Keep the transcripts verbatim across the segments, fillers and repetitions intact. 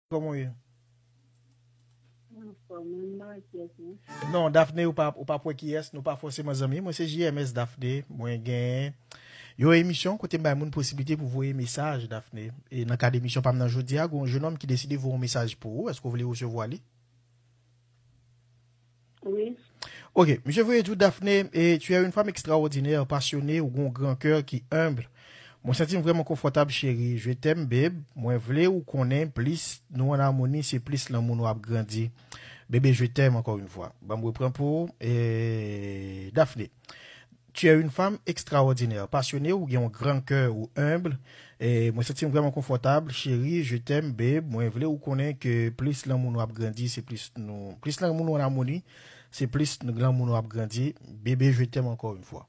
Kòman w ye? Anfòm, mwen pa wè kiyès, non. Non, Daphné, ou pa, ou pa wè kiyès, nou pa fòseman zanmi. Mwen se J M S Daphné. Mwen gen yon emisyon kote m bay moun posiblite pou voye mesaj, Daphné. E nan kad emisyon pa m nan jodi a, gen yon jenòm ki deside voye yon mesaj pou ou. Èske w vle resevwa li? Wi. Ok, misye voye di w, Daphné, et tu es une femme extraordinaire, passionnée, ou gon gran kè ki humble. Mwen santi m vrèman konfòtab, cheri. Je t'aime, babe. Mwen vle ou konnen plis nou an amoni, se plis lanmou nou ap grandi. Bebe, je t'aime encore une fois. Ban m repran pou ou. E, Daphné. Tu es une femme extraordinaire, passionnée, ou gen yon gran kè, ou humble. E mwen santi m vrèman konfòtab, cheri, je t'aime, babe. Mwen vle ou konnen ke plis lanmou nou ap grandi, se plis nou, plis lanmou nou an amoni, se plis nou, lanmou nou ap grandi. Bebe, je t'aime encore une fois.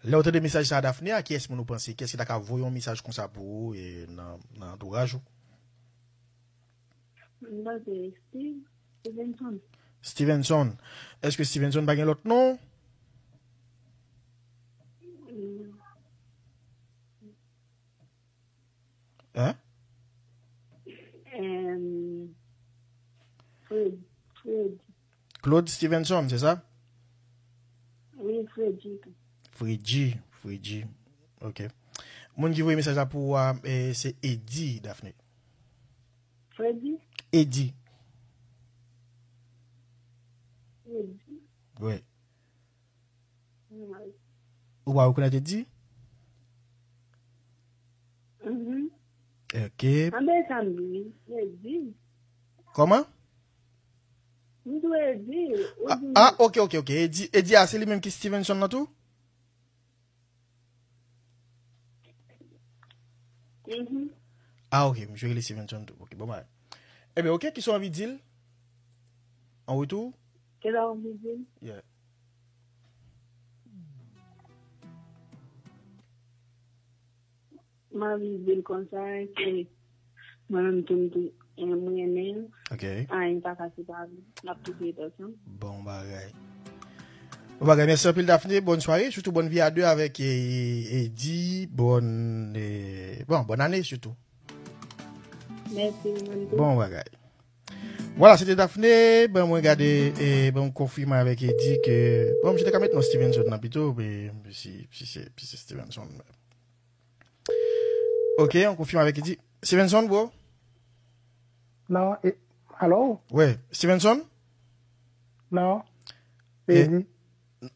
Lè w tande mesaj sa a, Daphné, a kiyès moun ou panse? Kiyès ki ta ka voye yon mesaj konsa pou ou e nan, nan antouraj ou? M panse Steve, Stevenson. Stevenson. Èske Stevenson pa gen lòt non? Mm. Hein? Em, Fred, Fred. Claude Stevenson, se sa? Wi, Freddy tou. Freddy, Freddy. Ok. Moun ki voye mesaj la pou ou a, eh, se Eddy, Daphné. Freddy? Eddy. Eddy. Wi. Ou pa rekonèt Eddy? Mhm. Ok. Anben sa m di, Eddy. Kòman? M di Eddy. Ah, ah, ok, ok, ok. Eddy, Eddy a, se li menm ki Stevenson nan tou? Mhm. Ah, ok, misye rele Stevenson tou. Ok, bon bagay. Ebyen, ok, kisa w anvi di l? An retou? Kisa w anvi di l? Yeah. M anvi di l konsa, ke mwen menm tou, m tou, eh, m renmen l. Ok. Anyen pa ka separe nou. N ap toujou ret ansanm. Bon bagay. Bon bagay, mèsi anpil, Daphné. Bòn sware, sitou bòn vi a de avèk, eh, Eddy. Bòn, eh, bon, bòn ane sitou. Mèsi, mwen tou. Bon bagay. Vwala, se te Daphné. Bon, mwen gade, eh, bon, konfime avèk Eddy ke, bon, misye te ka met non Stevenson nan pito, men si, si se, si se Stevenson. Ok, on konfime avèk Eddy. Stevenson, bro? Non, e, alo? Wi, Stevenson? Non. E, Eddy.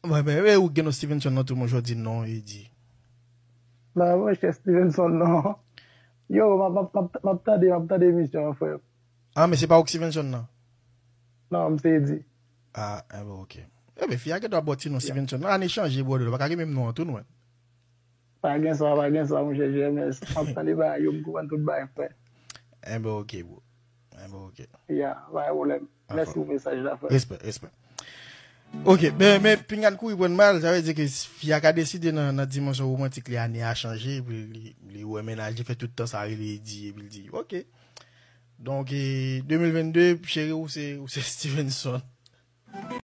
Mwen, men, e, ou gen non Stevenson nan tou, mwen jodi non, Eddy. Non, monchè, Stevenson, non. Yo, m ap, m ap, m ap, m ap tande, m ap tande emisyon an, frè. Ah, men se pa ou k Stevenson nan? Non, m se Eddy. Ah, enben, ok. Enben, fi a gen dwa ba w ti non Stevenson nan. Ane chanje, brother. Ou pa ka gen menm non an tou, non. Pa gen sa, pa gen sa, monchè J M S. M ap tande bagay yo, m konprann tout bagay, frè. Enben, ok, bro. Enben, ok. Ya, pa gen pwoblèm. Mèsi pou mesaj la, frè. Respè, respè. Ok, ben, men pinga n kouri pran mal, sa vle di ke fi a ka deside nan, nan dimansyon womantik li, ane a chanje, epi li, li wè mennaj li fè tout tan sa rele Eddy, epi li di, ok. Donk, e, de mil vennde, cheri, ou se, ou se Stevenson.